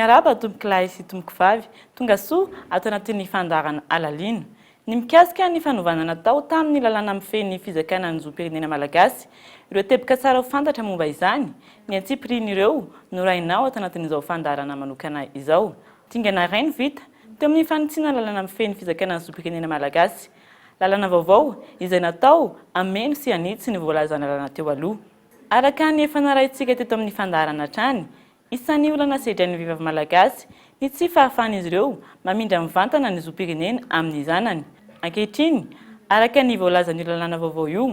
Miarahaba tompokolahy sy tompokovavy, tonga soa ato anatin'ny fandaharana Alalino. Ny mikasika ny fanovana natao tamin'ny lalàna mifehy ny fizakana ny zom-pirenena malagasy, ireo teboka tsara ho fantatra momba izany, ny antsipirian'ireo no rahinao ato anatin'izao fandaharana manokana izao. Dingana iray no vita, teo amin'ny fanitsiana ny lalàna mifehy ny fizakana ny zom-pirenena malagasy. Lalàna vaovao izay natao hameno sy hanitsy ny voalazan'ny lalàna teo aloha. Araka ny efa narahintsika teto amin'ny fandaharana hatrany, Isan'ny olana sedrain'ny vehivavy malagasy ny tsy fahafahan'izy ireo mamindra mivantana ny zom-pirenena amin'ny zanany. Ankehitriny, araka ny voalazan'io lalàna vaovao io,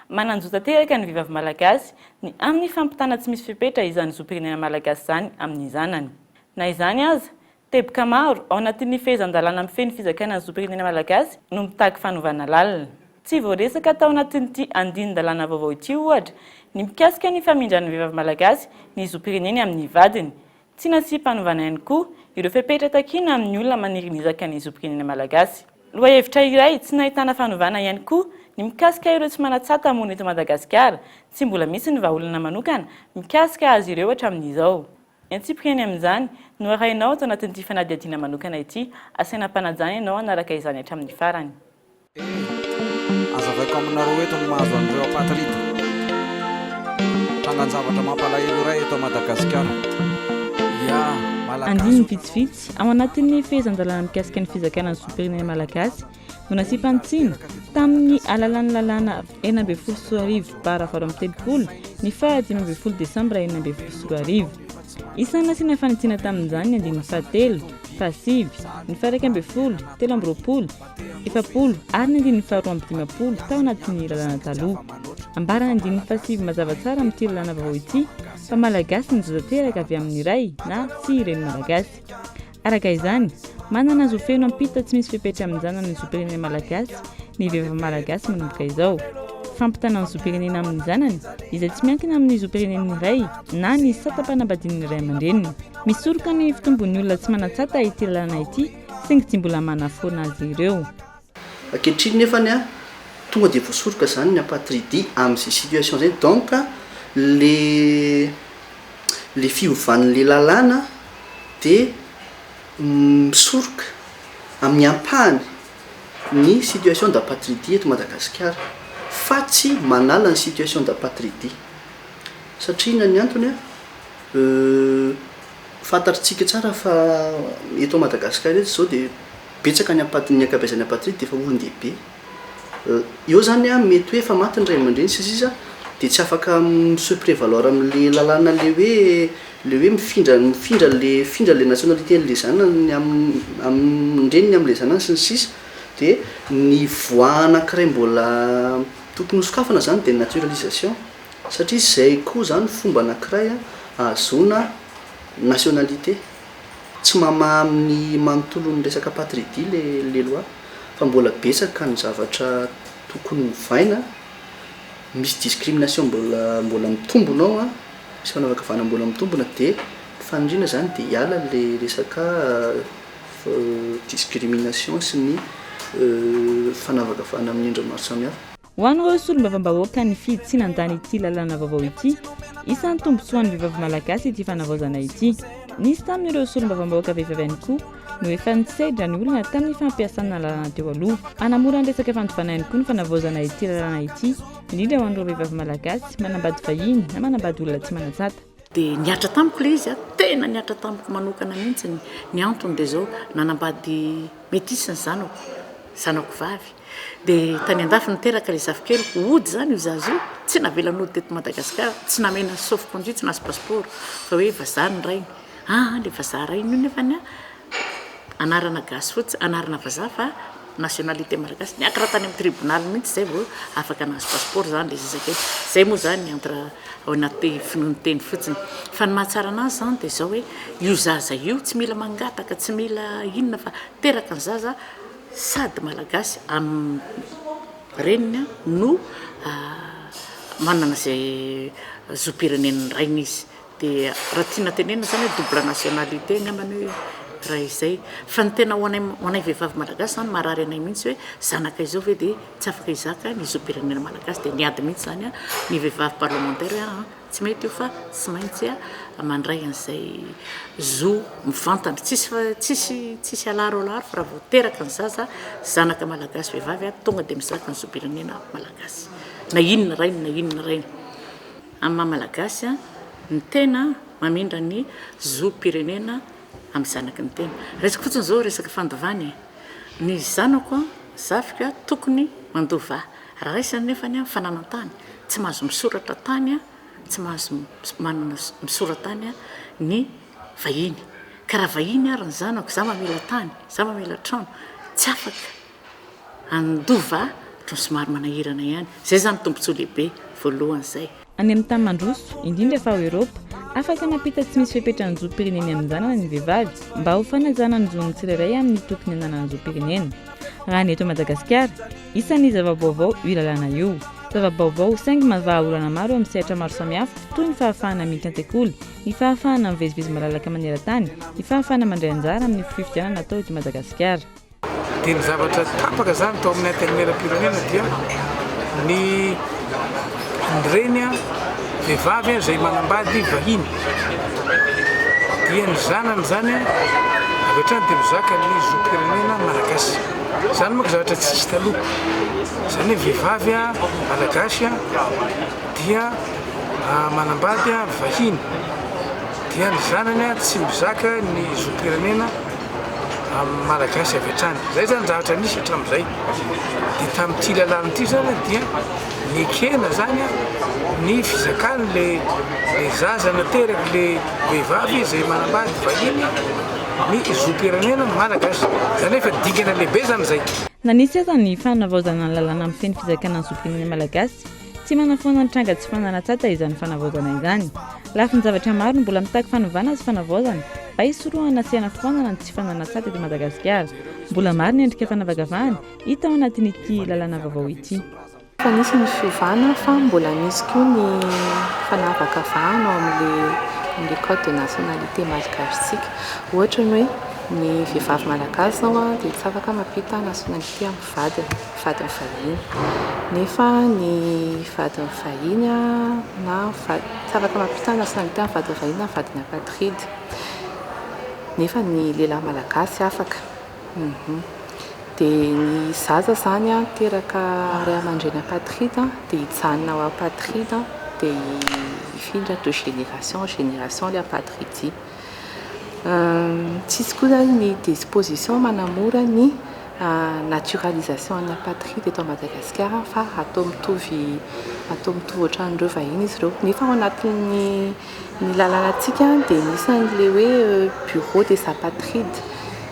manan-jo tanteraka ny vehivavy malagasy ny amin'ny fampitana tsy misy fepetra izany zom-pirenena malagasy izany amin'ny zanany. Na izany aza, Teboka maro ao anatin'ny fehezan-dalàna mifehy ny fizakana ny zom-pirenena malagasy no mitaky fanovana lalina. Tsy voaresaka tao anatin'ity andinin-dalàna vaovao ity, ohatra, ny mikasika ny famindran'ny vehivavy malagasy ny zom-pireneny amin'ny vadiny. Tsy nasiam-panovana ihany koa ireo fepetra takiana amin'ny olona maniry ny hizaka ny zom-pirenena malagasy. Lohahevitra iray tsy nahitana fanovana ihany koa ny mikasika ireo tsy manan-tsata monina eto Madagasikara. Tsy mbola misy ny vahaolana manokana mikasika azy ireo hatramin'izao. Ny antsipiriany amin'izany no arahinao ato anatin'ity fanadihadiana manokana ity. Asaina am-panajana ianao hanaraka izany hatramin'ny farany. E! Azavaiko aminareo eto ny mahazo an'ireo apatrida. Trangan-javatra mampalahelo iray eto Madagasikara. Ya, Malagasy Andininy vitsivitsy ao anatin'ny fehezan-dalàna mikasika ny fizakana ny zom-pirenena malagasy no nasiam-panitsiana tamin'ny alalan'ny lalàna 2016 bara 38 ny faha 15 desambra 2016. Isan'ny nasiana fanitsiana tamin'izany ny andininy fahatelo, fahasivy, ny faha-11, 23, 40 ary ny andininy faha-52 tao anatin'ny lalàna taloha. Ambaran'ny andininy fahasivy mazava tsara amin'ity lalàna vaovao ity fa Malagasy ny zaza teraka avy amin'ny ray na sy reny Malagasy. Araka izany, manana zo feno hampita tsy misy fepetra amin-janany ny zom-pirenena malagasy ny vehivavy malagasy manomboka izao. Fampitana ny zom-pirenena amin'ny zanany, izay tsy miankina amin'ny zom-pirenen'ny ray na ny satam-panambadian'ny ray aman-dreniny. Misoroka ny fitombon'ny olona tsy manan-tsata ity lalàna ity, saingy tsy mbola manafoana azy ireo. Ankehitriny nefany an, tonga dia voasoroka izany ny apatridia amin'izay situation izay, donc le le fiovan'le lalàna dia misoroka amin'ny ampahany ny situation d'apatridie eto Madagasikara fa tsy manala ny situation d'apatridie satria inona ny antony an, fantatritsika tsara fa eto Madagasikara eto izao dia Betsaka ny apat ny ankabeazan'ny apatride dia efa olon-dehibe. Eo zany an, mety hoe efa maty ny ray aman-dreny sy ny sisa dia tsy afaka mi se prévaloir amin'le lalàna le hoe le hoe mifindra mifindra le mifindra le nationalité an'le zanany amin'ny amin-dreniny amin'le zanany sy ny sisa dia ny voie anankiray mbola tokony hosokafana zany dia ny naturalisation satria zay koa zany fomba anankiray ahazoana nationalité. Tsy mamaha amin'ny manontolo ny resaka patridie le le loi fa mbola betsaka ny zavatra tokony hovaina, misy discrimination mbola mbola mitombona ao an, misy fanavakavahana mbola mitombona de ny faniriana zany de hiala le resaka discrimination sy ny fanavakavahana amin'ny endriny maro samihafa. Ho an'ireo solombavambahoaka nifidy tsy nandany ity lalàna vaovao ity, isan'ny tombontsoan'ny vehivavy malagasy ity fanavaozana ity. Nisy tamin'ireo solombavambahoaka vehivavy ihany koa no efa nisedra ny olana tamin'ny fampiasana lalàna teo aloha. Hanamora ny resaka fandovana ihany koa ny fanavaozana ity lalàna ity, indrindra ho an'ireo vehivavy malagasy manambady vahiny na manambady olona tsy manan-tsata. Dia nihatra tamiko ilay izy, tena nihatra tamiko manokana mihitsy. Ny antony dia izao, nanambady metisy ny zanako, zanako vavy. Dia tany andafy niteraka ilay zafikeliko, hody izany io zaza io, tsy navela nody teto Madagasikara, tsy namena sauf conduit, tsy nahazo passeport, fa hoe vazaha ny rainy. Ah, ilay vazaha rainy io nefany an, anarana gasy fotsiny, anarana vazaha fa nationalité malagasy. Niakatra tany amin'ny tribonaly mihitsy izay vao afaka nahazo passeport izany ilay zazakely. Izay moa izany entre ao anaty finoan-teny fotsiny. Fa ny mahatsara an'azy izany dia izao hoe io zaza io tsy mila mangataka, tsy mila inona fa teraka ny zaza, Sady malagasy amin'ny reniny no manana izay zom-pirenen'ny rainy izy. Dia raha tiana tenenina izany hoe double nationalité angambany hoe raha izay. Fa ny tena ho anay ho anay vehivavy malagasy izany marary anay mihitsy hoe zanaka izao ve dia tsy afaka hizaka ny zom-pirenena malagasy dia niady mihitsy izany ny vehivavy parlemantera hoe aa tsy mety io fa tsy maintsy mandray an'izay zo mivantana. Tsisy tsisy tsisy alaro alaro fa raha vao teraka ny zaza zanaka malagasy vehivavy tonga dia mizaka ny zom-pirenena malagasy na inona rainy na inona rainy. Amin'ny maha malagasy ny tena mamindra ny zom-pirenena amin'ny zanaky ny tena. Raisiko fotsiny izao resaka fandovana e. Ny zanako, zafiko tokony mandova ahy. Raha raisina anefa ny fananan-tany, tsy mahazo misoratra tany, tsy mahazo manana misora-tany ny vahiny. Ka raha vahiny ary ny zanako, za mamela tany, za mamela trano, tsy afaka handova ahy, ohatran'ny somary manahirana ihany. Izay izany tombontsoa lehibe voalohany izay. Any amin'ny tany mandroso, indrindra fa ao Eoropa, afaka mampita tsy misy fepetra ny zom-pireneny amin-janany ny vehivavy mba ho fanajana ny zon'ny tsirairay amin'ny tokony hananany zom-pirenena. Raha ny eto Madagasikara, isan'ny zava-baovao io lalàna io. Zava-baovao, saingy mahavaha olana maro eo amin'ny sehatra maro samihafa, toy ny fahafahana miditra an-tsekoly, ny fahafahana mivezivezy malalaka maneran-tany, ny fahafahana mandray anjara amin'ny fifidianana atao eto Madagasikara. Dia ny zavatra tapaka izany tao amin'ny Antenimierampirenena dia ny reny vehivavy izay manambady vahiny dia ny zanany izany avy hatrany dia mizaka ny zom-pirenena malagasy. Izany manko zavatra tsisy taloha. Izany hoe vehivavy malagasy dia manambady vahiny dia ny zanany tsy mizaka ny zom-pirenena Malagasy avy hatrany. Izay izany zavatra nisy hatramin'izay. Dia tamin'ity lalàna ity izany dia nekena izany ny fizakan'le le zaza naterak'le vehivavy izay manambady vahiny ny zom-pirenena malagasy. Izany hoe efa dingana lehibe izany izay. Na nisy aza ny fanavaozana ny lalàna mifehy ny fizakana ny zom-pirenena malagasy, Tsy manafoana ny tranga tsy fananan-tsata izany fanavaozana izany. Lafin-javatra maro no mbola mitaky fanovana sy fanavaozana mba hisorohana sy hanafoanana ny tsy fananan-tsata eto Madagasikara. Mbola maro ny endrika fanavakavahana hita ao anatin'ity lalàna vaovao ity. Efa nisy ny fiovana fa mbola misy koa ny fanavakavahana ao amin'ilay code de nationalité malgache-ntsika. Ohatra ny hoe ny vehivavy malagasy izao dia tsy afaka mampita nationalité amin'ny vadiny. Vadin'ny vahiny. Nefa ny vadin'ny vahiny na tsy afaka mampita nationalité amin'ny vadin'ny vahiny na ny vadiny apatride. Nefa ny lehilahy malagasy afaka. Dia ny zaza izany teraka ray aman-dreny apatride dia hijanona ho apatride dia hifindra de génération en génération ilay apatridie. Tsisy koa izany ny disposition manamora ny naturalisation an'ny apatride eto Madagasikara fa atao mitovy atao mitovy ohatran'ireo vahiny izy ireo. Nefa ao anatin'ny ny lalànantsika dia misy an'ilay hoe bureau des apatrides.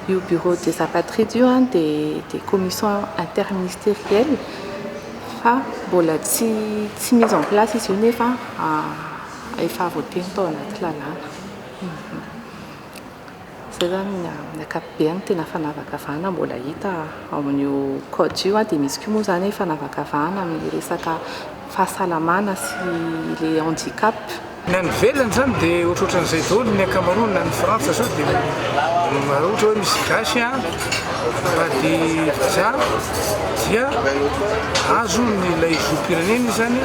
Io bureau des apatrides io dia dia commission interministérielle fa mbola tsy tsy mise en place izy io nefa efa voateny tao anaty lalàna. Izay izany ny amin'ny ankapobeny tena fanavakavahana mbola hita ao amin'io code io dia misy koa moa izany fanavakavahana amin'ny resaka fahasalamana sy ilay handicap. Ny any ivelany izany dia ohatrohatran'izay daholo ny ankamaroany, na any Frantsa izao dia raha ohatra hoe misy gasy manambady vazaha dia azo ny ilay zom-pirenena izy izany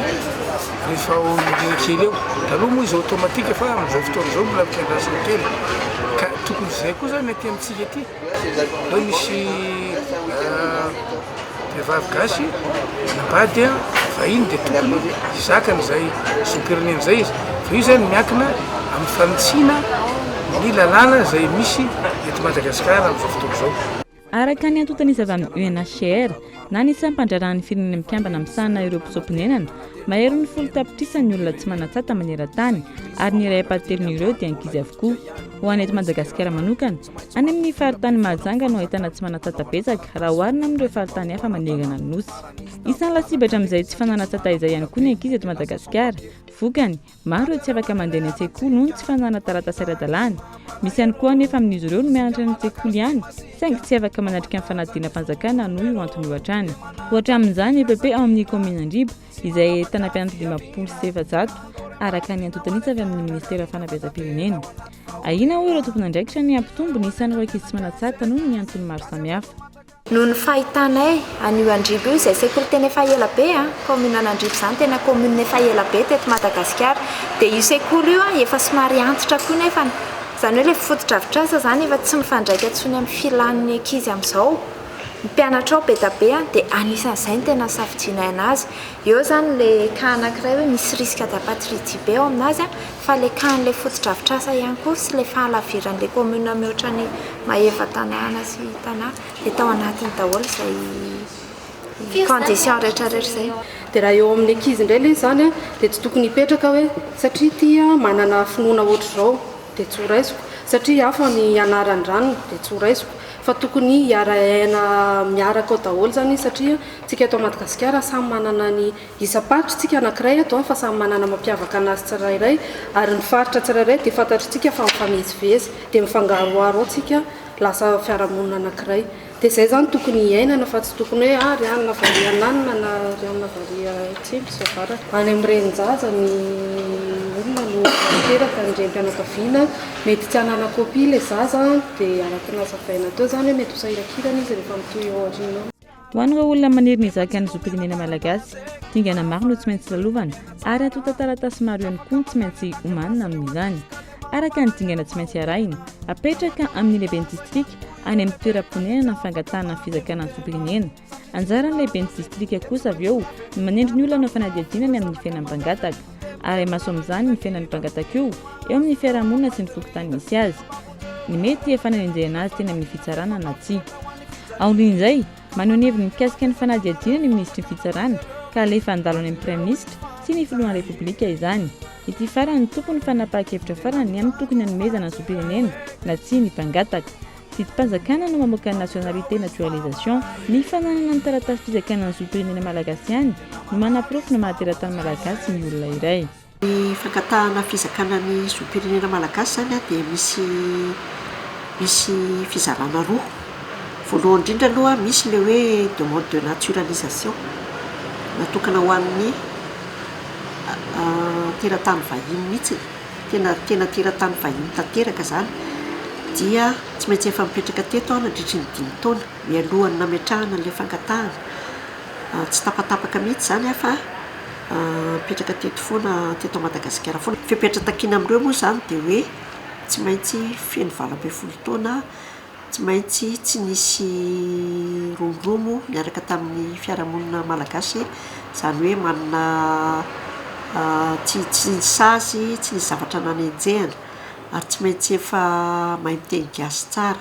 Rehefa ao aoriana kely eo. Taloha moa izy automatique fa amin'izao fotoana izao mbola ampiandrasana kely. Ka tokony izay koa zany aty amintsika aty. Hoe misy vehivavy gasy manambady vahiny dia tokony hizaka an'izay zom-pirenena izay izy. Fa io zany miankina amin'ny fanitsiana ny lalàna izay misy eto Madagasikara amin'izao fotoana izao. Araka ny antontan'isa avy amin'ny UNHCR, na ny sampan-draharahan'ny Firenena Mikambana misahana ireo mpitsoa-ponenana, maherin'ny 10 tapitrisa ny olona tsy manan-tsata maneran-tany, ary ny iray ampahatelon'ireo dia ankizy avokoa. Ho an'ny eto Madagasikara manokana, any amin'ny faritany Mahajanga no ahitana tsy manan-tsata betsaka raha oharina amin'ireo faritany hafa manerana ny Nosy. Isan'ny lasibatra amin'izay tsy fananan-tsata izay ihany koa ny ankizy eto Madagasikara. Vokany, Maro ireo tsy afaka mandeha any an-tsekoly noho ny tsy fananana taratasy ara-dalàna. Misy ihany koa anefa amin'izy ireo no mianatra any an-tsekoly ihany, saingy tsy afaka manatrika ny fanadinam-panjakana noho io antony io hatrany. Ohatra amin'izany ny EPP ao amin'ny kaominina Andriba, izay ahitana mpianatra 450, araka ny antontan'isa avy amin'ny minisiteran'ny Fanabeazam-pirenena. Ahiana hoy ireo tompon'andraikitra ny hampitombo ny isan'ireo ankizy tsy manan-tsata noho ny antony maro samihafa. Noho ny fahitanay an'io Andriba io izay sekoly tena efa ela be an, commune an'Andriba izany tena commune efa ela be teto Madagasikara, dia io sekoly io an efa somary antitra koa nefany, izany hoe ilay fotodrafitrasa izany efa tsy mifandraika intsony amin'ny filan'ny ankizy amin'izao, ny mpianatra ao be dia be an, dia anisan'izay no tena nisafidianay an'azy, eo izany ilay cas anankiray hoe misy risque d'apatridie be ao amin'azy an, fa ilay cas an'ilay fotodrafitrasa ihany koa sy ilay fahalaviran'ilay commune mihoatra ny Maevatanàna sy Tana dia tao anatiny daholo izay condition rehetra rehetra izay. Dia raha eo amin'ny ankizy indray ilay izy izany an, dia tsy tokony hipetraka hoe satria ity an manana finoana ohatr'izao dia tsy ho raisiko, satria hafa ny anaran-dranona dia tsy ho raisiko, fa tokony hiara-hiaina miaraka ao daholo izany izy satria tsika eto Madagasikara samy manana ny Isam-paritra isika anankiray eto fa samy manana mampiavaka anazy tsirairay ary ny faritra tsirairay dia fantatr'tsika fa mifamezivezy dia mifangaroharo ao tsika lasa fiarahamonina anankiray dia izay izany tokony hiainana fa tsy tokony hoe ah ry anona varia ananona na ry anona varia atsimo sy avaratra. Any amin'ny renin-jaza ny olona no miteraka ny renim-pianakaviana mety tsy hanana copie ilay zaza dia araka ny nazavaina teo izany hoe mety ho sahirankirana izy rehefa mitohy ao aoriana ao. Ho an'ireo olona maniry ny hizaka ny zom-pirenena malagasy, dingana maro no tsy maintsy lalovana ary antontan-taratasy maro ihany koa no tsy maintsy omanina amin'izany. Araka ny dingana tsy maintsy arahina, apetraka amin'ny lehiben'ny distrika any amin'ny toeram-ponenana ny fangatahana ny fizakana ny zom-pirenena. Anjaran'ny lehiben'ny distrika kosa avy eo ny manendry ny olona hanao fanadihadiana ny amin'ny fiainan'ny mpangataka. Arahi-maso amin'izany ny fiainan'ny mpangataka io eo amin'ny fiarahamonina sy ny fokontany misy azy. Ny mety efa nanenjehana azy teny amin'ny fitsarana na tsia. Aorian'izay, maneho ny heviny mikasika ny fanadihadiana ny minisitry ny Fitsarana ka alefa handalo any amin'ny Praiminisitra sy ny filohan'ny Repoblika izany. Ity farany no tompon'ny fanapahan-kevitra farany ny amin'ny tokony hanomezana ny zom-pirenena na tsia ny mpangataka. Didim-panjakana no mamoaka ny nationalité naturalisation. Ny fananana ny taratasy fizakana ny zom-pirenena malagasy ihany no manaporofo ny maha teratany malagasy ny olona iray. Ny fangatahana fizakana ny zom-pirenena malagasy izany dia misy misy fizarana roa. Voalohany indrindra aloha misy ilay hoe demande de naturalisation natokana ho an'ny teratany vahiny mihitsy, tena tena teratany vahiny tanteraka izany dia tsy maintsy efa nipetraka teto nandritry ny dimy taona mialohan'ny nametrahana an'ilay fangatahana. Tsy tapatapaka mihitsy izany fa Mipetraka teto foana, teto Madagasikara foana. Fepetra takiana amin'ireo moa izany dia hoe tsy maintsy feno 18 taona, tsy maintsy tsy nisy romoromo niaraka tamin'ny fiarahamonina malagasy, izany hoe manana tsy tsy nisy sazy, tsy nisy zavatra nanenjehana ary tsy maintsy efa mahay miteny gasy tsara.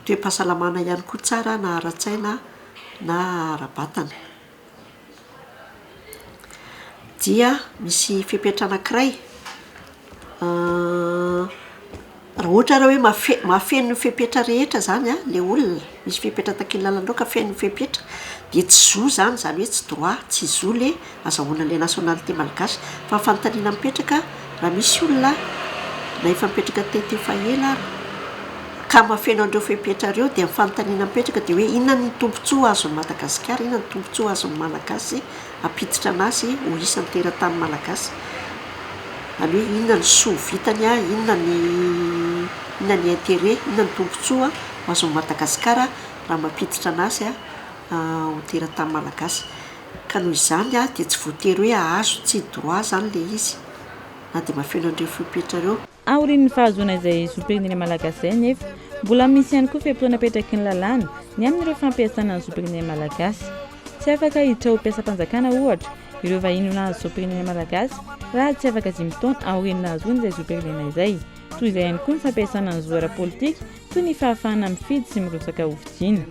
Toe-pahasalamana ihany koa tsara na ara-tsaina na ara-batana. Dia misy fepetra anankiray, raha ohatra ary hoe mafe- mahafeno ny fepetra rehetra zany an le olona, misy fepetra takian'ny lalana ao ka feno ny fepetra de tsy zo zany, zany hoe tsy droit, tsy zo le azahoana an'ilay nationalité malgache. Fa ny fanontaniana mipetraka, raha misy olona na efa nipetraka teto efa ela ary ka mahafeno an'ireo fepetra ireo dia ny fanontaniana mipetraka dia hoe inona ny tombontsoa azon'i Madagasikara, inona ny tombontsoa azon'ny Malagasy hampiditra an'azy ho isan'ny teratany Malagasy? Izany hoe inona ny soa vitany, inona ny inona ny intérêt, inona ny tombontsoa ho azon'i Madagasikara raha mampiditra an'azy ho teratany Malagasy? Ka noho izany dia tsy voatery hoe hahazo tsy droit izany ilay izy na dia mahafeno an'ireo fepetra ireo. Aorian'ny fahazoana izay zom-pirenena malagasy izay anefa, mbola misy ihany koa fe-potoana apetraky ny lalàna ny amin'ireo fampiasana ny zom-pirenena malagasy. Tsy afaka hiditra ho mpiasam-panjakana, ohatra, ireo vahiny nahazo zom-pirenena malagasy raha tsy afaka dimy taona aorian'ny nahazoany izay zom-pirenena izay. Toy izay ihany koa ny fampiasana ny zo ara-politika toy ny fahafahana mifidy sy mirotsaka hofidiana.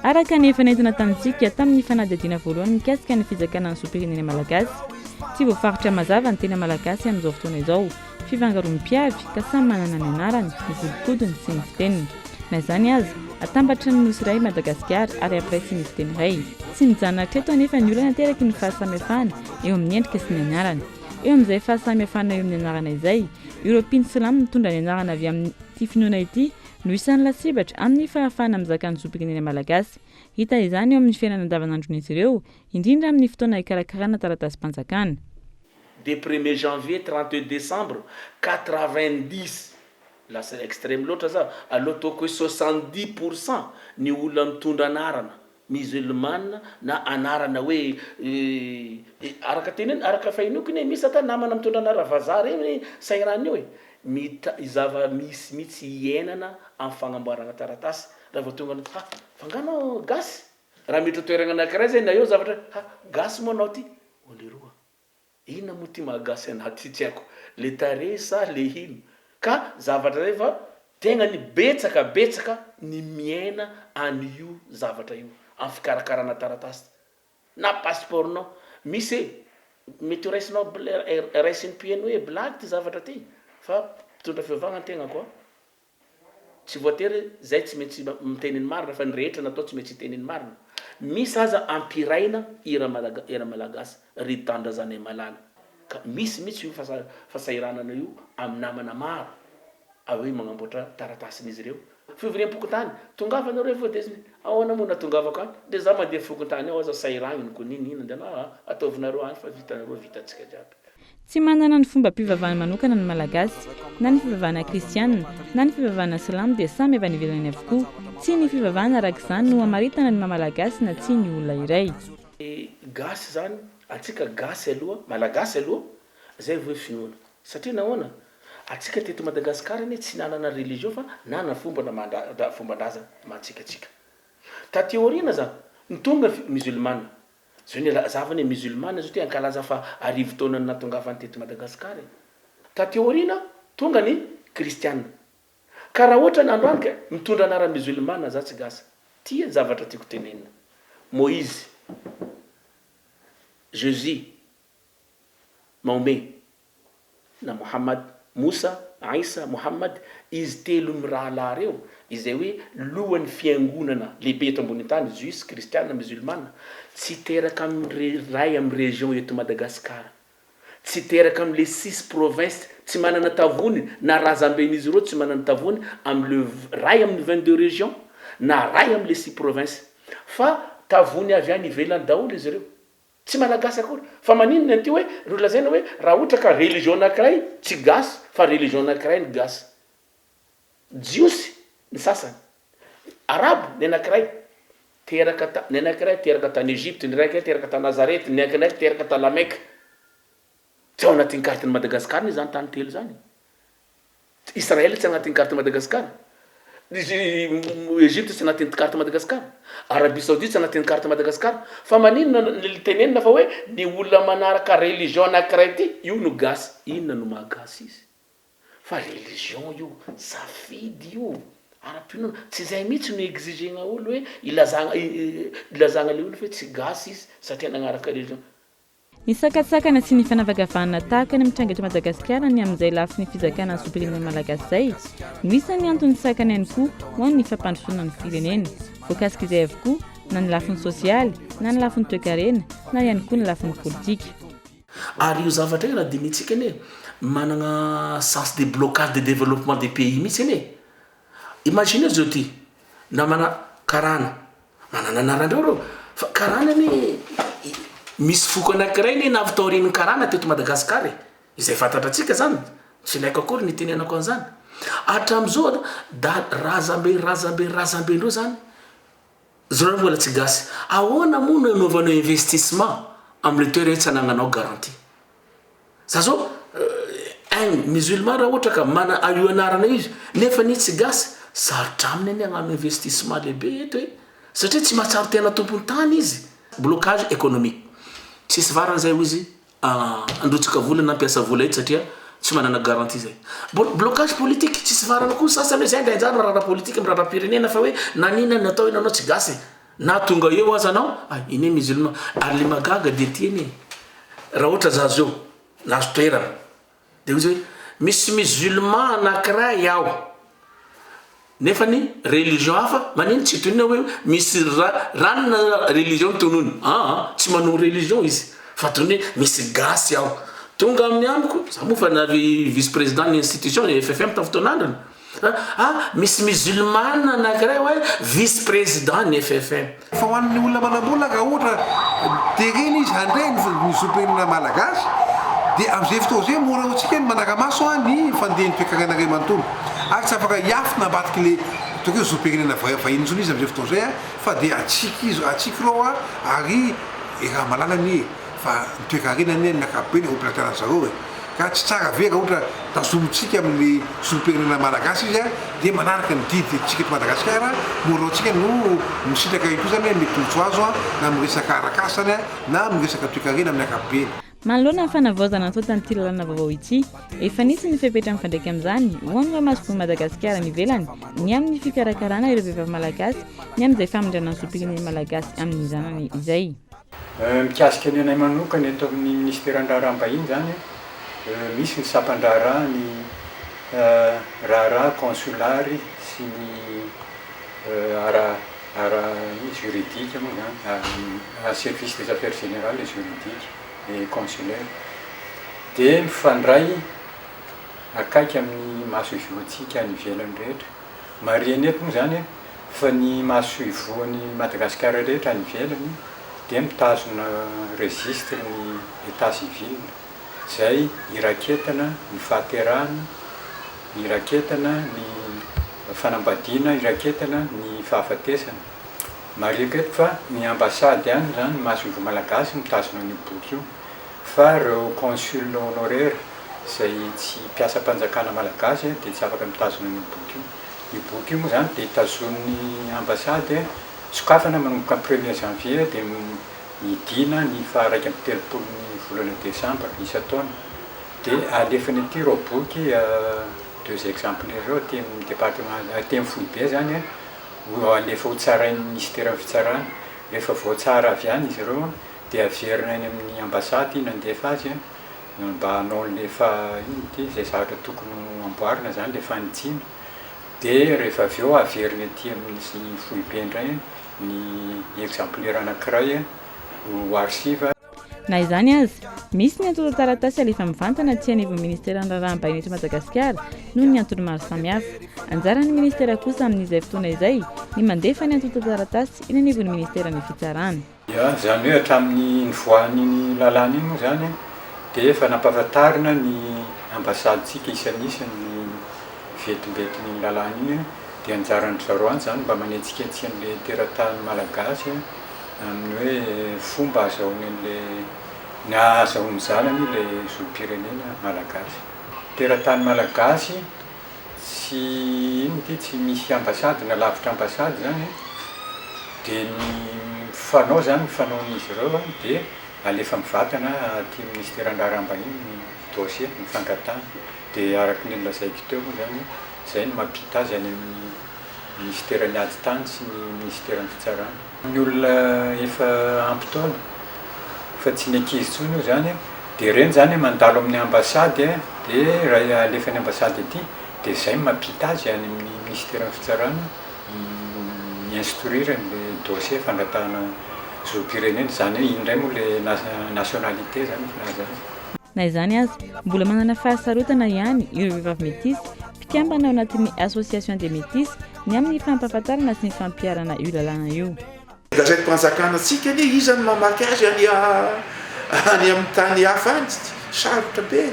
Araka ny efa nentina tamintsika tamin'ny fanadihadiana voalohany mikasika ny fizakana ny zom-pirenena malagasy, tsy voafaritra mazava ny tena Malagasy amin'izao fotoana izao, fifangaroan'ny mpiavy ka samy manana ny anarany, ny volon-kodiny sy ny fiteniny. Na izany aza, atambatry ny nosy iray i Madagasikara ary ampiraisin'ny fiteny iray. Tsy mijanona hatreto anefa ny olana ateraky ny fahasamihafana eo amin'ny endrika sy ny anarana. Eo amin'izay fahasamihafana eo amin'ny anarana izay, ireo mpino silamo mitondra ny anarana avy amin'ity finoana ity no isan'ny lasibatra amin'ny fahafahana mizaka ny zom-pirenena malagasy. Hita izany eo amin'ny fiainana andavanandron'izy ireo, indrindra amin'ny fotoana hikarakarana taratasim-panjakana. De premier janvier 31 décembre, 90, lasa extreme loatra za, aleo ataoko hoe 70% ny olona mitondra anarana musulmane na anarana hoe araka teneno araka fahenoiko anie misy ata namana mitondra anarana vazaha reny sairana io e, mita zava misy mitsy iainana am fagnamboaragna taratasy raha vao tonga anao ha fa nga anao gasy? Raha miditra toeragna anakiray zay na eo zavatra ha gasy moa anao ty? O leroa Inona moa ty maha gasy anah ty tsy haiko, le tarehy sa le ino? Ka zavatra zay fa tegna ny betsaka betsaka ny miaina an'io zavatra io am fikarakarana taratasy na passeport nao misy e mety ho raisinao raisin'ny mpiheno hoe blague ty zavatra ty fa mpitondra fivavahagna ny tegnako a. Tsy voatery zay tsy maintsy miteny ny marina fa ny rehetra natao tsy maintsy hiteny ny marina. Misy aza ampiraina hira malaga hira malagasy ry tanindrazanay malala. Ka misy mihitsy io fasa fasahiranana io amin'ny namana maro hoe magnamboatra taratasin'izy ireo. Fivoriam-pokontany, tongava nareo fa dia ahoana moa natongavako any? Dia za mandeha fokontany ao aza sahiragniny ko nini nini aa ataovinareo any fa vitanareo vitantsika jiaby. Tsy manana ny fombam-pivavahany manokana ny Malagasy. Na ny fivavahana kristiana, na ny fivavahana silamo dia samy avy any ivelany avokoa. Tsy ny fivavahana araka izany no hamaritana ny maha Malagasy na tsia ny olona iray. Ny gasy zany, antsika gasy aloha, malagasy aloha, zay vao hoe finoana. Satria nahoana? Antsika teto Madagascar anie tsy nanana religion fa nanana fomba na fomban-drazana maha antsika antsika. Taty aoriana zany, ny tonga ny musulmana, Zao ny lazava anie musulmane zao ty ankalaza fa arivotaona ny natongavany teto Madagascar e. Taty aoriana tonga ny kristiana. Ka raha ohatra ny androany ka mitondra anarana musulmane za tsy gasy. Ty ny zavatra tiako tenenina. Moïse, Jesus, Mahomet. na Mohammad, Moussa, Aissa, Mohammad, izy telo mirahalahy reo, izay hoe lohan'ny fiangonana lehibe eto ambonin'ny tany, Jiosy, Kristiana, Musulmana, tsy teraka amin'ny ray amin'ny région eto Madagascar, tsy teraka amin'ny le six provinces, tsy manana tavony na razamben'izy ireo tsy manana tavony amin'ny le ray amin'ny 22 régions na ray amin'ny le six provinces, fa tavony avy any ivelany daholo izy ireo. Tsy malagasy akory. Fa maninona an'ity hoe ro lazaina hoe raha ohatra ka religion anakiray tsy gasy fa religion anakiray ny gasy. Jiosy ny sasany. Arabo ny anakiray. Teraka ta, ny anakiray teraka tany Egypte, ny iraika teraka ta Nazareth, ny ankiray teraka ta La Mecque. Tsy ao anatin'ny carte ny Madagascar anie zany tany telo zany. Israël tsy agnatin'ny carte Madagascar, Egypte tsy agnatin'ny carte Madagascar, Arabie Saoudite tsy agnatin'ny carte Madagascar, fa maninona no tenenina fa hoe ny olona manaraka religion anakiray ity io no gasy, inona no maha gasy izy? Fa religion io, safidy io, ara-pinoana, tsy izay mihitsy no exiger-na olo hoe ilazagna ilazagna le olo fa hoe tsy gasy izy satria nagnaraka religion. Ny sakantsakana sy ny fanavakavahana tahaka ny mitranga eto Madagasikara ny amin'izay lafiny fizakana ny zom-pirenena malagasy izay no isan'ny antony sakana ihany koa ho an'ny fampandrosoana ny firenena. Voakasik'izay avokoa na ny lafiny sosialy na ny lafiny toekarena na ihany koa ny lafiny politika. Ary io zavatra io raha dinihintsika anie managna sens de blocage de développement des pays mihitsy anie. Imaginez zao ty, namana karana, manana anarandreo reo, fa karana anie misy foko anakiray anie navy taorian'ny karana teto Madagascar e, izay fantatratsika zany, tsy ilaiko akory ny hitenenako an'izany, hatramizao da razambe razambe razambe ndreo zany, zareo mbola tsy gasy, ahoana moa no hanaovanao investissement amle toerana tsy anagnanao garantie. Za zao un musulman raha ohatra ka mana io anarana io izy nefa ny tsy gasy sarotra aminy anie hagnano investissement lehibe eto e satria tsy mahatsiaro tena tompony tany izy. Blocage économique tsisy varany zay hoy izy handrotsaka vola na hampiasa vola eto satria tsy manana garantie zay. Blocage politique tsisy varany koa ny sasany hoe zay ndray anjara raharaha politique am raharaham-pirenena fa hoe na n'inona natao iny anao tsy gasy e. Na tonga eo aza anao, ah iny musulman, ary le mahagaga dia ty anie, raha ohatra za zao nahazo toerana, de hoy izy hoe misy musulman anakiray ao, nefa ny religion hafa manino tsy tononina hoe misy ranona religion tonony, aa tsy manao religion izy fa tonony hoe misy gasy ao, tonga amin'ny amiko, za moa fa navy vice président ny institution ny FFM tamin'ny fotoan'androny, Ah, misy musulmane anankiray hoe vice président ny FFM. Fa ho an'ny olona manambola ka ohatra terena izy handray ny zom-pirenena malagasy Dia amin'izay fotoana izay mora ho antsika ny manara-maso ny fandehan'ny toekarena iray manontolo. Ary tsy afaka hiafina ambadik'ilay ataoko hoe zom-pirenena vahiny intsony izy amin'izay fotoana izay fa dia antsika izy, antsika ireo ary iaraha-mahalala anie fa ny toekarena anie amin'ny ankapobeny eo am-pelatanan'ny zareo e. Ka tsy tsara ve raha ohatra tazomintsika amin'ny zom-pirenena malagasy izy dia manaraka ny didy antsika eto Madagasikara, mora ho antsika no misitraka ihany koa izany hoe mety tombontsoa azo na amin'ny resaka arak'asa izany na amin'ny resaka toekarena amin'ny ankapobeny. Manoloana ny fanavaozana natao tamin'ity lalàna vaovao ity, efa nisy ny fepetra mifandraika amin'izany ho an'ireo masoivohon'i Madagasikara any ivelany ny amin'ny fikarakarana ireo vehivavy malagasy ny amin'izay famindrana ny zom-pirenena malagasy amin'ny zanany izay. Mikasika ny anay manokana eto amin'ny minisiteran'ny raharaham-bahiny izany, misy ny sampan-draharaha ny raharaha kaonsolary sy ny ara ara juridika moa izany, service des affaires générales et juridiques et consulaires, dia mifandray akaiky amin'ny masoivohontsika any ivelany rehetra. Marihina eto moa izany fa ny masoivohon'i Madagasikara rehetra any ivelany dia mitazona registre ny état civil izay iraketana ny fahaterahana, iraketana ny fanambadiana, iraketana ny fahafatesana. Marihiko eto fa ny ambassade ihany izany, ny masoivoho malagasy mitazona an'io boky io fa ireo consul honoraire izay tsy mpiasam-panjakana malagasy dia tsy afaka mitazona an'io boky io. Io boky io moa izany dia tazonin'ny ambassade, sokafana manomboka ny premier janvier dia midina ny faha 31 ny volana desambra isan-taona. Dia alefany aty ireo boky deux exemplaires ireo aty amin'ny département, aty amin'ny foibe izany ho alefa ho tsarain'ny minisiteran'ny fitsarana. Rehefa voatsara avy any izy ireo dia averina any amin'ny ambassade nandefa azy mba hanao an'ilay fa inona ity, izay zavatra tokony ho amboarina izany, ilay fanitsiana, dia rehefa avy eo averina ety amin'ny foibe indray ny exemplaire anankiray ho archive. Na izany aza, misy ny antontan-taratasy alefa mivantana aty anivon'ny ministeran'ny Raharaham-bahiny eto Madagasikara noho ny antony maro samihafa. Anjaran'ny ministera kosa amin'izay fotoana izay ny mandefa ny antontan-taratasy eny anivon'ny ministeran'ny Fitsarana. Ia, izany hoe hatramin'ny nivoahan'iny lalàna iny moa izany dia efa nampahafantarina ny ambasadintsika isan'isany ny vetimbetin'iny lalàna iny dia anjaran-dry zareo any izany mba manetsiketsika an'ilay teratany malagasy amin'ny hoe fomba ahazahoany an'ilay ny ahazahoan'ny zanany ilay zom-pirenena malagasy. Teratany malagasy Tsy inona ity, tsy misy ambasady na lavitra ambasady izany an, dia ny fanao izany, ny fanaon'izy ireo an, dia alefa mivantana aty amin'ny minisiteran'ny raharaham-bahiny ny dossier, ny fangatahana, dia araka ny nolazaiko teo moa izany, izay no mampita azy any amin'ny minisiteran'ny ady tany sy ny minisiteran'ny fitsarana. Ny olona efa ampy taona, fa tsy ny ankizy intsony io izany, dia ireny izany mandalo amin'ny ambassade dia raha alefan'ny ambassade aty dia izay no mampita azy any amin'ny minisiteran'ny fitsarana mi-instruire an'ilay dossier fangatahana zom-pirenena, izany hoe iny indray moa ilay nationalité izany ny filaza azy. Na izany aza, mbola manana fahasarotana ihany ireo vehivavy metisy mpikambana ao anatin'ny Association des Métis ny amin'ny fampahafantarana sy ny fampiharana io lalàna io. Gazetim-panjakana tsika anie iza no mamaky azy any any amin'ny tany hafa any, sarotra be e!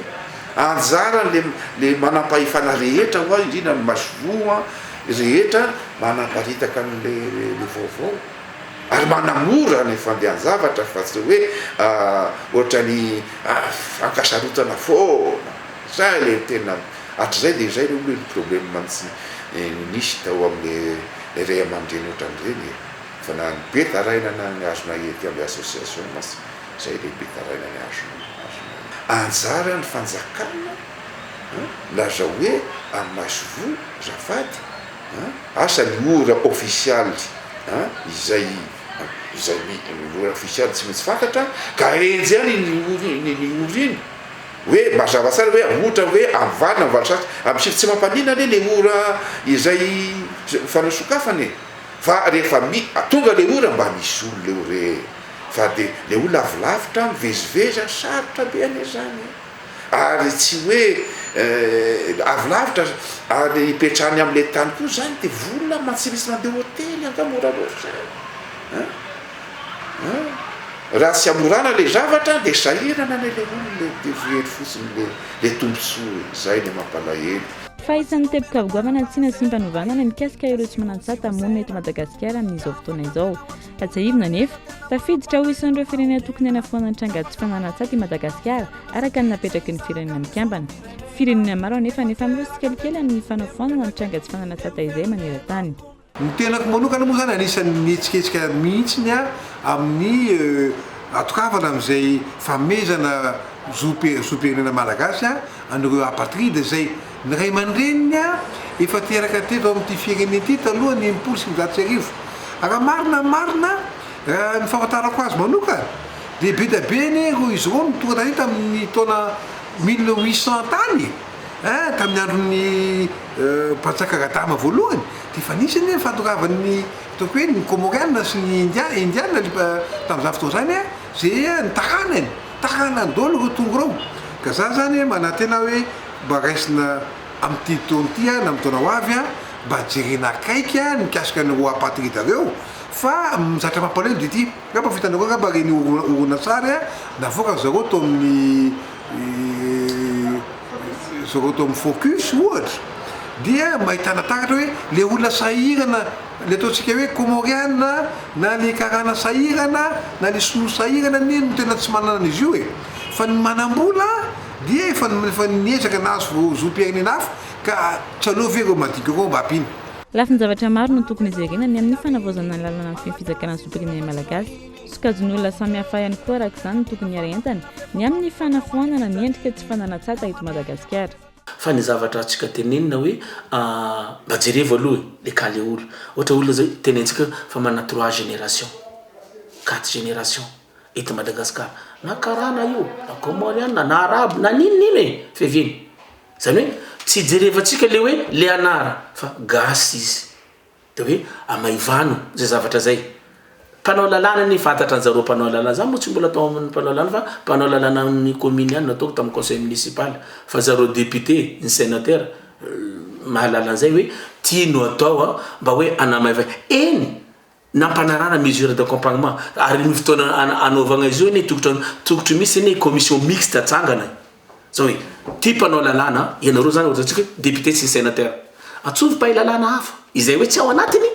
Anjaran le le manampahefana rehetra hoa indrindra ny masoivoho rehetra manaparitaka an'le le vaovao ary manamora ny fandehan-javatra fa tsy hoe ohatran'ny ankasarotana foana, zay le tena hatrizay de zay le olona problème tsy nisy tao amle ray aman-dreny ohatran'ireny e! Fa na ny be taraina na ny azonay ety amin'ny association mantsy zay le be taraina ny azonay azonay. Anjara ny fanjakana an, lazao hoe amin'ny masoivoho azafady an, asa ny ora ofisialy an izay izay ny ora ofisialy tsy maintsy fantatra ka enjehana iny ora iny ora iny hoe mazava tsara hoe ohatra hoe amin'ny valo na amin'ny valo sasany amin'ny sivy tsy mampaninona anie le ora izay fanasokafana e. Fa rehefa mi tonga le ora mba misy olona eo re fa de le olona avy lavitra mivezivezy an sarotra be anie zany e! Ary tsy hoe avy lavitra ary hipetrahany amle tany koa zany de vola mantsy tsy misy mandeha hotely angaha mora loatra zany an! An! Raha tsy hamorana le zavatra de sahirana anie le olona e, de very fotsiny le le tombotsoa e, zay le mampalahelo. Fa isan'ny teboka goavana tsy nasiam-panovana ny mikasika ireo tsy manan-tsata monina eto Madagasikara amin'izao fotoana izao. Tsiahivina anefa, tafiditra ho isan'ireo firenena tokony hanafoana ny tranga tsy fananan-tsata i Madagasikara, araka ny napetraky ny Firenena Mikambana. Firenena maro anefa no efa miroso tsikelikely amin'ny fanafoanana ny tranga tsy fananan-tsata izay maneran-tany. Ny tenako manokana moa izany anisan'ny mihetsiketsika mihitsiny amin'ny hatokavana amin'izay fanomezana zom-pirenena malagasy an'ireo apatride izay ny ray aman-dreniny efa teraka teto amin'ity firenena ity talohan'ny 1960. Raha marina ny marina, raha ny fahafantarako azy manokana dia be dia be anie ireo izy ireo no tonga taty tamin'ny taona 1800 tany e! Tamin'ny andron'ny mpanjaka Radama voalohany dia efa nisy anie ny fahatongavan'ny ataoko hoe ny Kômôriana sy ny India Indiana tamin'izany fotoana izany izay ny taranany, taranany daholo ireo tonga ireo. Ka za zany manantena hoe mba raisina amin'ity taona ity na amin'ny taona ho avy mba jerena akaiky ny mikasika an'ireo apatride ireo fa ny zavatra mampalahelo dia ity, angamba f'hitanareo angamba ireny horonantsary navoakan-dry zareo tao amin'ny Zareo ato amin'ny Focus ohatra dia mba ahitana taratra hoe le olona sahirana, le ataontsika hoe Comoriana na le karana sahirana na le sinoa sahirana anie no tena tsy manana an'izy io e! Fa ny manam-bola dia efa efa niezaka nahazo zom-pirenena hafa ka tsy aleo ve ireo madinika ireo mba ampiana? Lafin-javatra maro no tokony jerena ny amin'ny fanavaozana ny lalana mifehy ny fizakana ny zom-pirenena malagasy. Sokajin'olona samihafa ihany koa araka izany no tokony hiara-entana ny amin'ny fanafoanana ny endrika tsy fananan-tsata eto Madagasikara. Fa ny zavatra azontsika tenenina hoe mba jerevo aloha e, le cas le olo. Ohatra olona zao tenentsika hoe fa manana trois génération, quatre génération eto Madagascar. Na karana io, na comoriana, na arabo, na n'inon'ino e, fiaviany. Zany hoe tsy jerevantsika le hoe le anara fa gasy izy. De hoe amaivano zay zavatra zay. Mpanao lalàna anie fantatra anjareo mpanao lalàna, za moa tsy mbola tao amin'ny mpanao lalàna fa mpanao lalàna amin'ny commune ihany nataoko tamin'ny conseil municipal fa zareo député, ny sénateur mahalala an'izay hoe ty no atao a mba hoe anamaivay, eny nampanarahana mesure d'accompagnement ary ny fotoana anaovagna izy io anie tokotry tokotry misy anie commission mixte atsangana e. Zao e, ty mpanao lalàna, ianareo zany ohatra antsika hoe député sy sénateur, antsovy mpahay lalàna hafa, izay hoe tsy ao anatiny,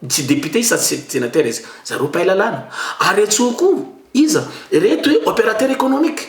tsy député izy sady tsy sénateur izy, zareo mpahay lalàna, ary antsoy koa iza, ireto hoe opérateur économique,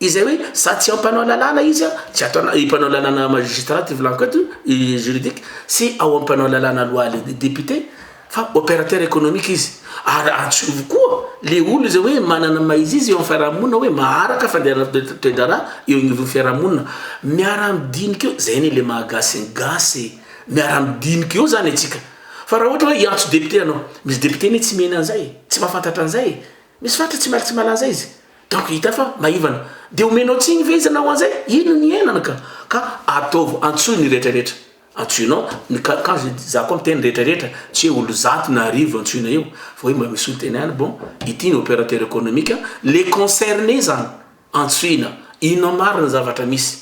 izay hoe sady tsy ao mpanao lalàna izy an, tsy ato ana, mpanao lalàna magistrat ty volaniko eto, juridique, sy ao am mpanao lalàna loi le député, Fa opérateur économique izy ary antsovy koa le olona izay hoe manana ny maha izy izy eo amin'ny fiarahamonina hoe maharaka fandehanana toe-draharaha eo agnivon'ny fiarahamonina. Miara-midinika eo, zay anie le maha gasy ny gasy e! Miara-midinika eo zany antsika. Fa raha ohatra hoe hiantso député ianao, misy député anie tsy mihena an'izay e, tsy mahafantatra an'izay e! Misy faritra tsy mahay tsy mahalala an'izay izy. Donc hita fa maivana. De omenao tsiny ve izy hanao an'izay? Ino ny iainana ka? Ka ataovy, antsoy ny rehetra rehetra. Antsoinao ny ka quand je dis za koa miteny rehetra rehetra tsy hoe olo zato na arivo antsoina eo fa hoe mba misy solontena ihany bon ity ny opérateur économique les concerné zany antsoina inona marina ny zavatra misy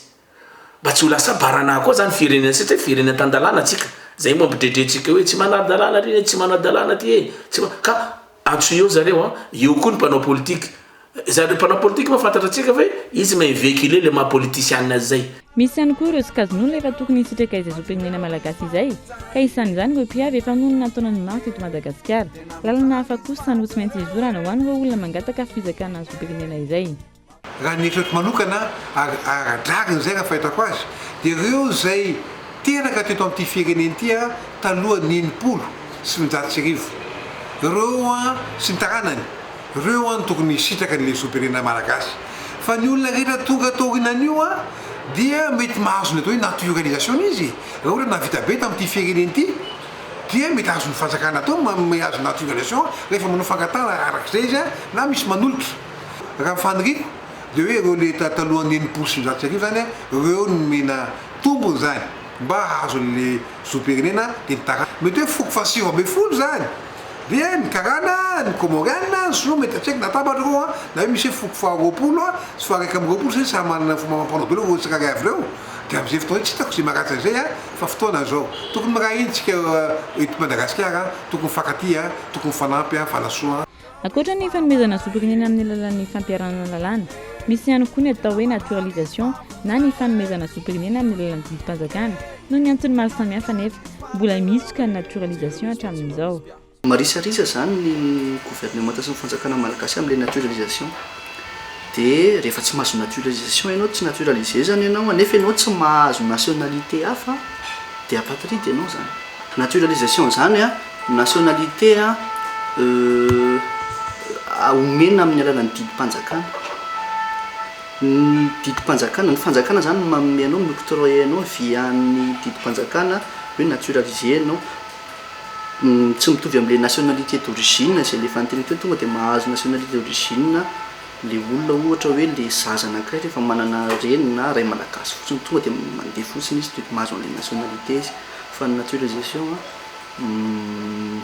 mba tsy ho lasa barana koa zany firenena satria firenena tan-dalàna tsika zay moa ampidredrentsika hoe tsy manara-dalàna ry tsy manara-dalàna ty e tsy ka antsoy eo zareo a eo koa ny mpanao politique Zareo mpanao politika moa fantatra tsika fa izy mahay vehiculer le maha politician azy zay. Misy ihany koa ireo sokajin'olona efa tokony hisitraka izay zom-pirenena malagasy izay, ka isan'izany ireo mpiavy efa nonina an-taonany maro teto Madagasikara. Lalana hafa kosa no tsy maintsy hizorana ho an'ireo olona mangataka fizakana zom-pirenena izay. Raha ny eritreritro manokana ary ara-drariny izay raha fahitako azy dia ireo izay teraka teto amin'ity firenena ity talohan'ny 1960 ireo sy ny taranany Ireo an tokony hisitraka ny zom-pirenena malagasy. Fa ny olona rehetra tonga taorianan'io an dia mety mahazo ny atao hoe naturalisation izy e. Raha ohatra nahavita be tamin'ity firenena ity dia mety azon'ny fanjakana atao ny manome azy naturalisation rehefa manao fangatahana arak'izay izy an na misy manolotra. Raha ny faniriako dia hoe ireo le talohan'ny 1960 izany an, ireo no nomena tombony izany mba hahazo an'le zom-pirenena dia ny taranaka. Mety hoe foko faha 19 izany. Dia ny karana, ny kômôriana, ny sinoa mety tsy haiko na atambatra ireo an, na hoe misy hoe foko faha 20 an, sy faha 21 satria samy manana ny fomba amam-panao daholo ireo tsirairay avy ireo. Dia amin'izay fotoana izay tsy hitako izay maharatsy an'izay a, fa fotoana izao. Tokony miray hina isika eto Madagasikara a, tokony mifankatia a, tokony mifanampy a, mifanasoa a. Ankoatra ny fanomezana zom-pirenena amin'ny alalan'ny fampiharana ny lalàna, misy ihany koa ny atao hoe naturalisation na ny fanomezana zom-pirenena amin'ny alalan'ny didim-panjakana. Noho ny antony maro samihafa anefa, mbola mihisoka ny naturalisation hatramin'izao. Marisarisa izany ny gouvernemanta sy ny fanjakana malagasy amin'ilay naturalisation. Dia rehefa tsy mahazo naturalisation ianao, tsy naturalisé izany ianao, nefa ianao tsy mahazo nationalité hafa, dia apatride ianao izany. Naturalisation izany an, nationalité an, omena amin'ny alalan'ny didim-panjakana. Ny didim-panjakana, ny fanjakana izany no manome anao, mi-octroyer anao via ny didim-panjakana hoe naturalisé ianao. Tsy mitovy amin'ilay nationalité d'origine izay le efa noteneniko teo, tonga dia mahazo nationalité d'origine le olona ohatra hoe le zaza anankiray rehefa manana reny na ray malagasy fotsiny tonga dia mandeha fotsiny izy dia mahazo an'ilay nationalité izy fa ny naturalisation an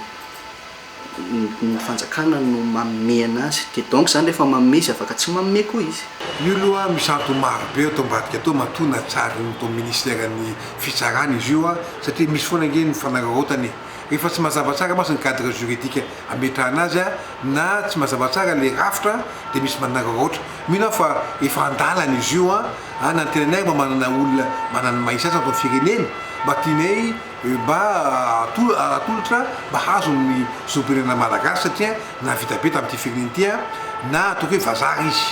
ny fanjakana no manome anazy dia donc zany rehefa manome izy afaka tsy manome koa izy. Io aloha misy antony maro be ato ambadika ato matoa natsarin'ny tao ministeran'ny fitsarana izy io satria misy foana ange ny fanararaotana e! Rehefa tsy mazava tsara mantsy ny cadre juridique ametrahana azy na tsy mazava tsara le rafitra dia misy manararaotra. Mino aho fa efa andalana izy io an! Na ny tenanay ary mba manana olona manana ny maha izy azy ato amin'ny firenena mba tianay mba atolotra mba hahazo ny zom-pirenena malagasy satria nahavita be tamin'ity firenena ity an! Na ataoko hoe vazaha ary izy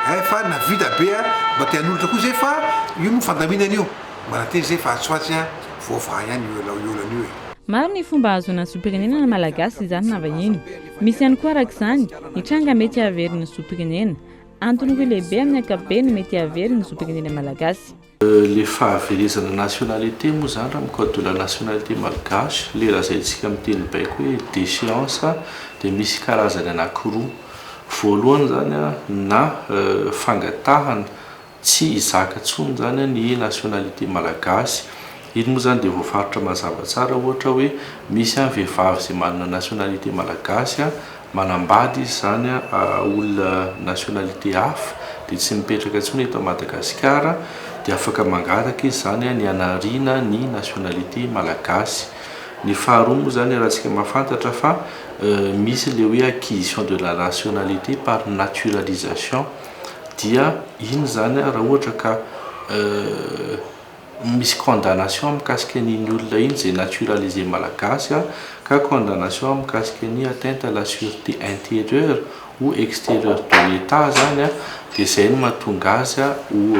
eh! Fa nahavita be an! Mba te hanolotra koa izay fa io moa fandaminana io. Manantena izay fa atsy ho atsy an, voavaha ihany io olana io e. Maro ny fomba ahazoana ny zom-pirenena na malagasy izany na vahiny. Misy ihany koa araka izany ny tranga mety hahavery ny zom-pirenena. Antony roa lehibe amin'ny ankapobeny mety hahavery ny zom-pirenena malagasy. Le fahaverezana nationalité moa zany raha amin'ny code de la nationalité malgache, le lazaintsika amin'ny teny baiko hoe déchéance dia misy karazany anankiroa. Voalohany zany na fangatahana Tsy hizaka intsony izany ny nationalité malagasy. Iny moa izany dia voafaritra mazava tsara ohatra hoe misy vehivavy izay manana nationalité malagasy, manambady izy izany olona nationalité hafa dia tsy mipetraka intsony eto Madagasikara dia afaka mangataka izy izany ny hanariana ny nationalité malagasy. Ny faharoa moa izany iarahantsika mahafantatra fa misy ilay hoe acquisition de la nationalité par naturalisation. dia iny izany raha ohatra ka misy condamnation mikasika an'iny olona iny izay naturalisé malagasy ka condamnation mikasika ny atteinte à la sûreté intérieure ou extérieure de l'Etat izany dia izay no mahatonga azy ho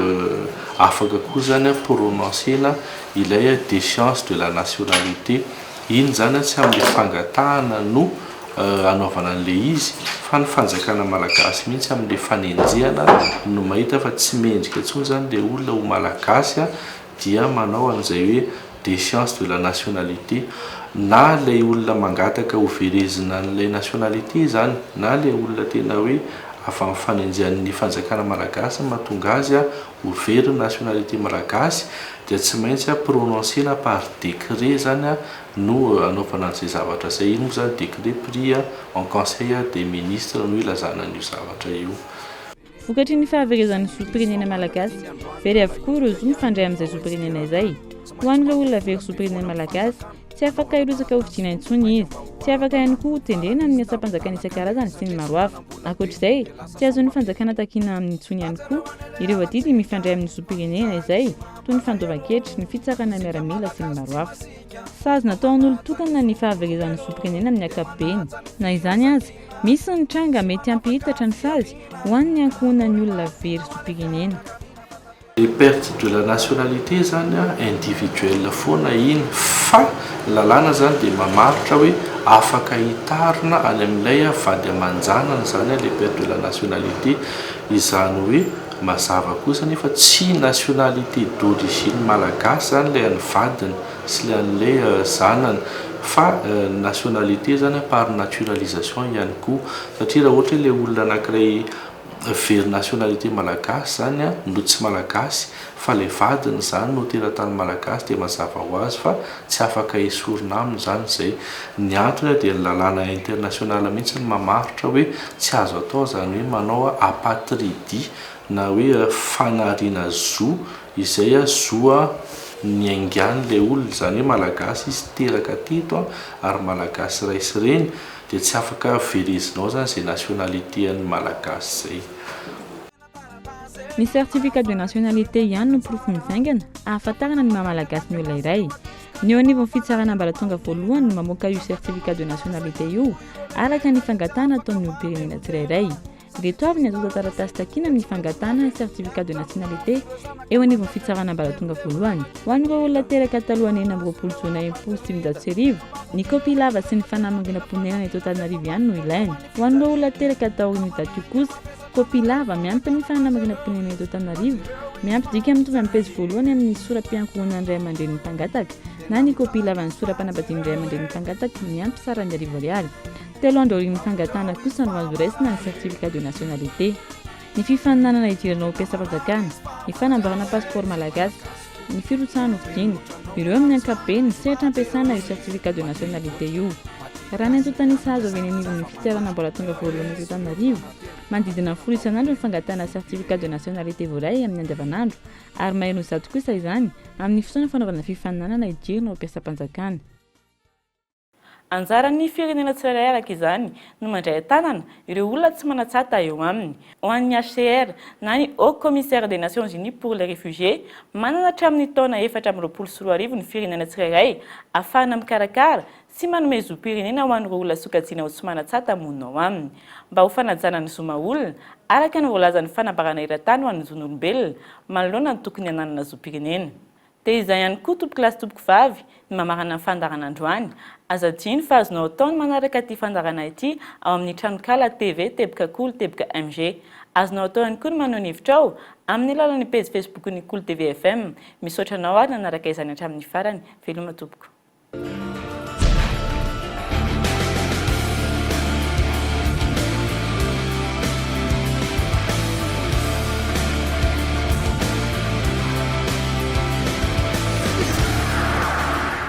afaka koa izany prononcer-na ilay déchéance de la nationalité. Iny izany tsy amin'ny fangatahana no hanaovana an'ilay izy fa ny fanjakana malagasy mihitsy amin'ilay fanenjehana no mahita fa tsy mendrika intsony izany ilay olona ho malagasy dia manao an'izay hoe déchéance de la nationalité na ilay olona mangataka ho verezina an'ilay nationalité izany na ilay olona tena hoe avy amin'ny fanenjehan'ny fanjakana malagasy no mahatonga azy ho very ny nationalité malagasy dia tsy maintsy prononcer-na par décret izany no anaovana an'izay zavatra izay. Iny moa izany décret pris en conseil des ministres no ilazana an'io zavatra io. Vokatry ny fahaverezan'ny zom-pirenena malagasy, very avokoa ireo zo mifandray amin'izay zom-pirenena izay. Ho an'ireo olona very zom-pirenena malagasy, tsy afaka hirotsaka hofidiana intsony izy, tsy afaka ihany koa hotendrena amin'ny asam-panjakana isan-karazany sy ny maro hafa. Ankoatra izay, tsy azon'ny fanjakana takiana aminy intsony ihany koa ireo adidy mifandray amin'ny zom-pirenena izay, toy ny fandoavan-ketra, ny fitsarana miaramila sy ny maro hafa. Sazy natao an'olon-tokana ny fahaverezan'ny zom-pirenena amin'ny ankapobeny. Na izany aza, misy ny tranga mety hampihitatra ny sazy ho an'ny ankohonan'ny olona very zom-pirenena. Le perte de la nationalité zany an, individuel foana iny fa ny lalàna zany dia mamaritra hoe afaka hitarina any amin'ilay vady aman-janany zany le perte de la nationalité, izany hoe Mazava kosa anefa tsy nationalité d'origine malagasy zany ilay an'ny vadiny sy ilay an'ilay zanany fa nationalité zany par naturalisation ihany koa satria raha ohatra hoe ilay olona anankiray very nationalité malagasy zany no tsy malagasy fa ilay vadiny zany no teratany malagasy dia mazava ho azy fa tsy afaka esorina aminy zany izay. Ny antony dia ny lalàna international mihitsy no mamaritra hoe tsy azo atao izany hoe manao apatridie. na hoe fanariana zo izay zo niaingan'ilay olona, izany hoe Malagasy izy teraka teto ary Malagasy ray sy reny dia tsy afaka verezinao izany izay nationalité an'ny Malagasy izay. Ny certificat de nationalité ihany no porofo mivaingana ahafantarana ny maha Malagasy ny olona iray. Ny eo anivon'ny fitsarana ambaratonga voalohany no mamoaka io certificat de nationalité io araka ny fangatahana ataon'ny olom-pirenena tsirairay. Ireto avy ny antontan-taratasy takiana amin'ny fangatahana ny certificat de nationalité eo anivon'ny fitsarana ambaratonga voalohany. Ho an'ireo olona teraka talohan'ny 26 jona 1960, ny kopia lava sy ny fanamarinam-ponenana eto Antananarivo ihany no ilaina. Ho an'ireo olona teraka taorian'io daty io kosa, kopia lava miampy ny fanamarinam-ponenana eto Antananarivo, miampy dika mitovy amin'ny pejy voalohany amin'ny sora-piankohonan'ny ray aman-drenin'ny mpangataka na ny kopia lavan'ny sora-panambadian'ny ray aman-drenin'ny mpangataka miampy sarany arivo ariary. Telo andro aorian'ny fangatahana kosa no azo raisina ny certificat de nationalité. Ny fifaninanana hidirana ho mpiasam-panjakana, ny fanamboarana passeport malagasy, ny firotsahana hofidiana, ireo amin'ny ankapobeny ny sehatra ampiasana io certificat de nationalité io. Raha ny antontan'isa azo avy eny anivon'ny fitsarana ambaratonga voalohany eto Antananarivo, manodidina ny folo isan'andro ny fangatahana certificat de nationalité voaray amin'ny andavanandro ary maherin'ny zato kosa izany amin'ny fotoana fanaovana fifaninanana hidirana ho mpiasam-panjakana. Anjaran'ny firenena tsirairay araka izany no mandray an-tanana ireo olona tsy manan-tsata eo aminy. Ho an'ny HCR na ny Haut Commissaire des Nations Unies pour les Réfugiés, manana hatramin'ny taona 2024 ny firenena tsirairay ahafahana mikarakara sy manome zom-pirenena ho an'ireo olona sokajiana ho tsy manan-tsata monina ao aminy. Mba ho fanajana ny zo maha-olona, araka ny voalazan'ny Fanambarana eran-tany ho an'ny zon'olombelona, manoloana ny tokony hananana zom-pirenena. Dia izay ihany koa tompokolahy sy tompokovavy ny mamarana ny fandaharana androany. Aza adino fa azonao atao ny manaraka ity fandaharana ity ao amin'ny tranonkala TV teboka kolo teboka MG. Azonao atao ihany koa ny maneho ny hevitrao amin'ny alalan'ny pejy Facebook-n'ny Kolo TV FM. Misaotra anao ary nanaraka izany hatramin'ny farany. Veloma tompoko.